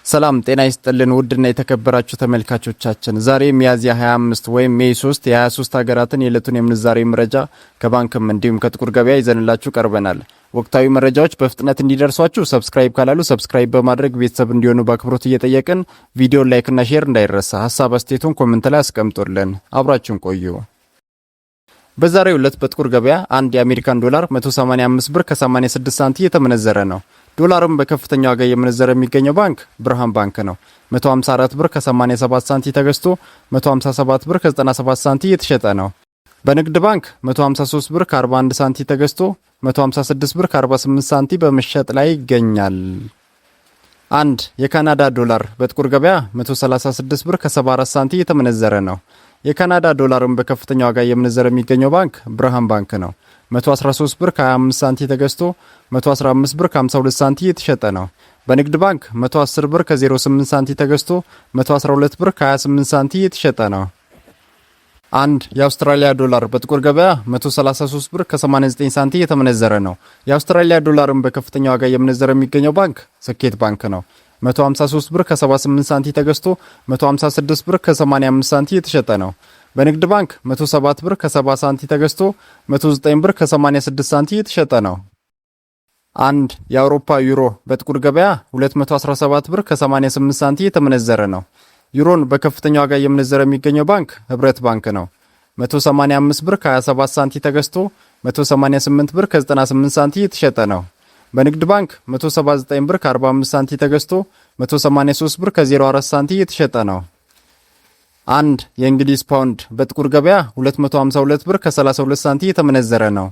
ሰላም ጤና ይስጥልን ውድና የተከበራችሁ ተመልካቾቻችን፣ ዛሬ ሚያዝያ 25 ወይም May 3 የ23 ሀገራትን የዕለቱን የምንዛሬ መረጃ ከባንክም እንዲሁም ከጥቁር ገበያ ይዘንላችሁ ቀርበናል። ወቅታዊ መረጃዎች በፍጥነት እንዲደርሷችሁ subscribe ካላሉ subscribe በማድረግ ቤተሰብ እንዲሆኑ በአክብሮት እየጠየቅን ቪዲዮ like ና share እንዳይረሳ፣ ሀሳብ አስተያየቱን comment ላይ አስቀምጡልን። አብራችሁን ቆዩ። በዛሬው ዕለት በጥቁር ገበያ አንድ የአሜሪካን ዶላር 185 ብር ከ86 ሳንቲ እየተመነዘረ ነው። ዶላሩን በከፍተኛ ዋጋ እየመነዘረ የሚገኘው ባንክ ብርሃን ባንክ ነው። 154 ብር ከ87 ሳንቲ ተገዝቶ 157 ብር ከ97 ሳንቲ እየተሸጠ ነው። በንግድ ባንክ 153 ብር ከ41 ሳንቲ ተገዝቶ 156 ብር ከ48 ሳንቲ በመሸጥ ላይ ይገኛል። አንድ የካናዳ ዶላር በጥቁር ገበያ 136 ብር ከ74 ሳንቲ እየተመነዘረ ነው። የካናዳ ዶላርን በከፍተኛ ዋጋ እየመነዘረ የሚገኘው ባንክ ብርሃን ባንክ ነው። 113 ብር ከ25 ሳንቲ ተገዝቶ 115 ብር ከ52 ሳንቲ እየተሸጠ ነው። በንግድ ባንክ 110 ብር ከ08 ሳንቲ ተገዝቶ 112 ብር ከ28 ሳንቲ እየተሸጠ ነው። አንድ የአውስትራሊያ ዶላር በጥቁር ገበያ 133 ብር ከ89 ሳንቲ እየተመነዘረ ነው። የአውስትራሊያ ዶላርን በከፍተኛ ዋጋ እየመነዘረ የሚገኘው ባንክ ስኬት ባንክ ነው። 153 ብር ከ78 ሳንቲ ተገዝቶ 156 ብር ከ85 ሳንቲ እየተሸጠ ነው። በንግድ ባንክ 107 ብር ከ70 ሳንቲ ተገዝቶ 109 ብር ከ86 ሳንቲ እየተሸጠ ነው። አንድ የአውሮፓ ዩሮ በጥቁር ገበያ 217 ብር ከ88 ሳንቲ እየተመነዘረ ነው። ዩሮን በከፍተኛ ዋጋ እየመነዘረ የሚገኘው ባንክ ህብረት ባንክ ነው። 185 ብር ከ27 ሳንቲ ተገዝቶ 188 ብር ከ98 ሳንቲ እየተሸጠ ነው። በንግድ ባንክ 179 ብር ከ45 ሳንቲ ተገዝቶ 183 ብር ከ04 ሳንቲ እየተሸጠ ነው። አንድ የእንግሊዝ ፓውንድ በጥቁር ገበያ 252 ብር ከ32 ሳንቲ እየተመነዘረ ነው።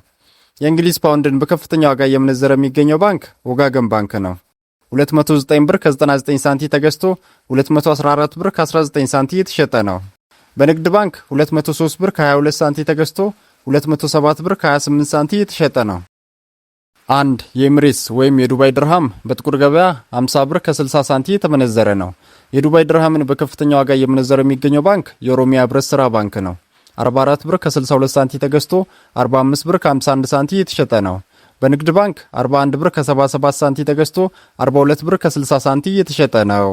የእንግሊዝ ፓውንድን በከፍተኛ ዋጋ እየመነዘረ የሚገኘው ባንክ ወጋገን ባንክ ነው። 209 ብር ከ99 ሳንቲ ተገዝቶ 214 ብር ከ19 ሳንቲ እየተሸጠ ነው። በንግድ ባንክ 203 ብር ከ22 ሳንቲ ተገዝቶ 207 ብር ከ28 ሳንቲ እየተሸጠ ነው። አንድ የኤምሬትስ ወይም የዱባይ ድርሃም በጥቁር ገበያ 50 ብር ከ60 ሳንቲ የተመነዘረ ነው። የዱባይ ድርሃምን በከፍተኛ ዋጋ እየመነዘረ የሚገኘው ባንክ የኦሮሚያ ህብረት ስራ ባንክ ነው። 44 ብር ከ62 ሳንቲ ተገዝቶ 45 ብር ከ51 ሳንቲ እየተሸጠ ነው። በንግድ ባንክ 41 ብር ከ77 ሳንቲ ተገዝቶ 42 ብር ከ60 ሳንቲ እየተሸጠ ነው።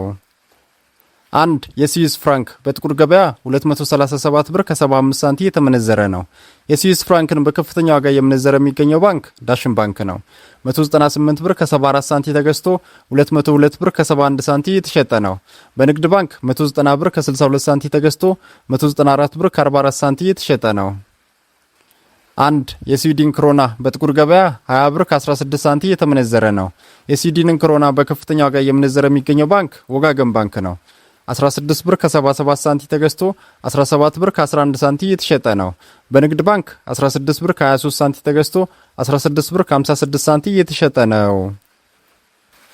አንድ የስዊስ ፍራንክ በጥቁር ገበያ 237 ብር ከ75 ሳንቲ የተመነዘረ ነው። የስዊስ ፍራንክን በከፍተኛ ዋጋ እየመነዘረ የሚገኘው ባንክ ዳሽን ባንክ ነው። 198 ብር ከ74 ሳንቲ ተገዝቶ 202 ብር ከ71 ሳንቲ የተሸጠ ነው። በንግድ ባንክ 190 ብር ከ62 ሳንቲ ተገዝቶ 194 ብር ከ44 ሳንቲ የተሸጠ ነው። አንድ የስዊድን ክሮና በጥቁር ገበያ 20 ብር ከ16 ሳንቲ የተመነዘረ ነው። የስዊድንን ክሮና በከፍተኛ ዋጋ እየመነዘረ የሚገኘው ባንክ ወጋገን ባንክ ነው። 16 ብር ከ77 ሳንቲ ተገዝቶ 17 ብር ከ11 ሳንቲ እየተሸጠ ነው። በንግድ ባንክ 16 ብር ከ23 ሳንቲ ተገዝቶ 16 ብር ከ56 ሳንቲ እየተሸጠ ነው።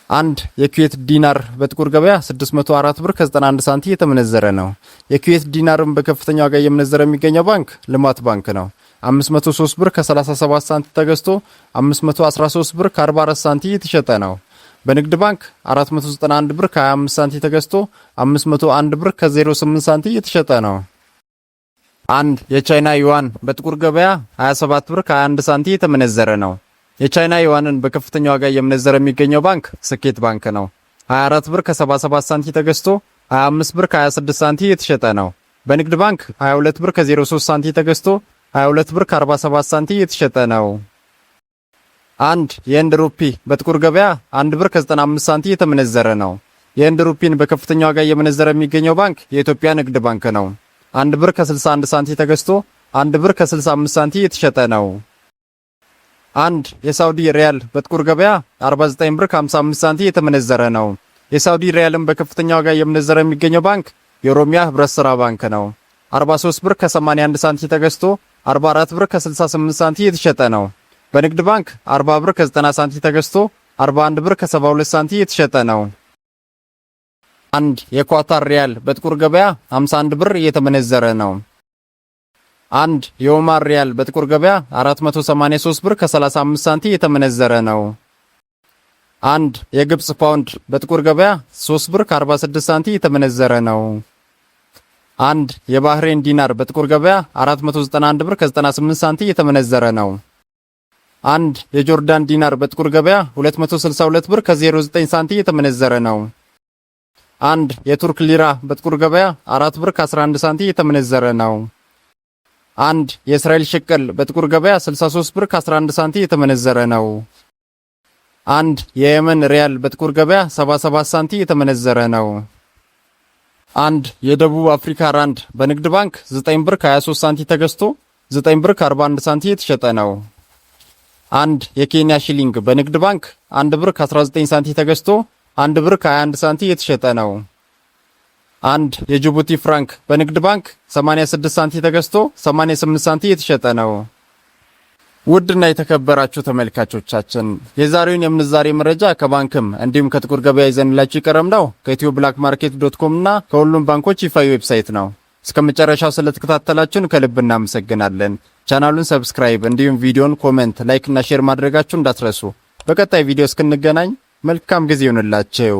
አንድ የኩዌት ዲናር በጥቁር ገበያ 604 ብር ከ91 ሳንቲ እየተመነዘረ ነው። የኩዌት ዲናርን በከፍተኛ ዋጋ እየመነዘረ የሚገኘው ባንክ ልማት ባንክ ነው። 503 ብር ከ37 ሳንቲ ተገዝቶ 513 ብር ከ44 ሳንቲ እየተሸጠ ነው። በንግድ ባንክ 491 ብር ከ25 ሳንቲ ተገዝቶ 501 ብር ከ08 ሳንቲ እየተሸጠ ነው። አንድ የቻይና ዩዋን በጥቁር ገበያ 27 ብር ከ21 ሳንቲ የተመነዘረ ነው። የቻይና ዩዋንን በከፍተኛ ዋጋ እየመነዘረ የሚገኘው ባንክ ስኬት ባንክ ነው። 24 ብር ከ77 ሳንቲ ተገዝቶ 25 ብር ከ26 ሳንቲ እየተሸጠ ነው። በንግድ ባንክ 22 ብር ከ03 ሳንቲ ተገዝቶ 22 ብር ከ47 ሳንቲ እየተሸጠ ነው። አንድ የህንድ ሩፒ በጥቁር ገበያ 1 ብር ከ95 ሳንቲ እየተመነዘረ ነው። የህንድ ሩፒን በከፍተኛ ዋጋ እየመነዘረ የሚገኘው ባንክ የኢትዮጵያ ንግድ ባንክ ነው። 1 ብር ከ61 ሳንቲ ተገዝቶ 1 ብር ከ65 ሳንቲ እየተሸጠ ነው። አንድ የሳውዲ ሪያል በጥቁር ገበያ 49 ብር ከ55 ሳንቲ እየተመነዘረ ነው። የሳውዲ ሪያልን በከፍተኛ ዋጋ እየመነዘረ የሚገኘው ባንክ የኦሮሚያ ህብረት ስራ ባንክ ነው። 43 ብር ከ81 ሳንቲ ተገዝቶ 44 ብር ከ68 ሳንቲ እየተሸጠ ነው። በንግድ ባንክ 40 ብር ከ90 ሳንቲ ተገዝቶ 41 ብር ከ72 ሳንቲ እየተሸጠ ነው። አንድ የኳታር ሪያል በጥቁር ገበያ 51 ብር እየተመነዘረ ነው። አንድ የኦማን ሪያል በጥቁር ገበያ 483 ብር ከ35 ሳንቲ እየተመነዘረ ነው። አንድ የግብጽ ፓውንድ በጥቁር ገበያ 3 ብር ከ46 ሳንቲ እየተመነዘረ ነው። አንድ የባህሬን ዲናር በጥቁር ገበያ 491 ብር ከ98 ሳንቲ እየተመነዘረ ነው። አንድ የጆርዳን ዲናር በጥቁር ገበያ 262 ብር ከ09 ሳንቲ እየተመነዘረ ነው። አንድ የቱርክ ሊራ በጥቁር ገበያ 4 ብር ከ11 ሳንቲ እየተመነዘረ ነው። አንድ የእስራኤል ሽቅል በጥቁር ገበያ 63 ብር ከ11 ሳንቲ እየተመነዘረ ነው። አንድ የየመን ሪያል በጥቁር ገበያ 77 ሳንቲ እየተመነዘረ ነው። አንድ የደቡብ አፍሪካ ራንድ በንግድ ባንክ 9 ብር ከ23 ሳንቲ ተገዝቶ 9 ብር ከ41 ሳንቲ እየተሸጠ ነው። አንድ የኬንያ ሺሊንግ በንግድ ባንክ 1 ብር ከ19 ሳንቲ ተገዝቶ 1 ብር ከ21 ሳንቲ እየተሸጠ ነው። አንድ የጅቡቲ ፍራንክ በንግድ ባንክ 86 ሳንቲ ተገዝቶ 88 ሳንቲ እየተሸጠ ነው። ውድና የተከበራችሁ ተመልካቾቻችን፣ የዛሬውን የምንዛሬ መረጃ ከባንክም እንዲሁም ከጥቁር ገበያ ይዘንላችሁ የቀረብነው ከኢትዮ Black Market dot com እና ከሁሉም ባንኮች ይፋዊ website ነው። እስከ መጨረሻው ስለተከታተላችሁን ከልብ እናመሰግናለን። ቻናሉን subscribe እንዲሁም ቪዲዮን comment፣ like እና share ማድረጋችሁ እንዳትረሱ። በቀጣይ ቪዲዮ እስክንገናኝ መልካም ጊዜ ይሁንላችሁ።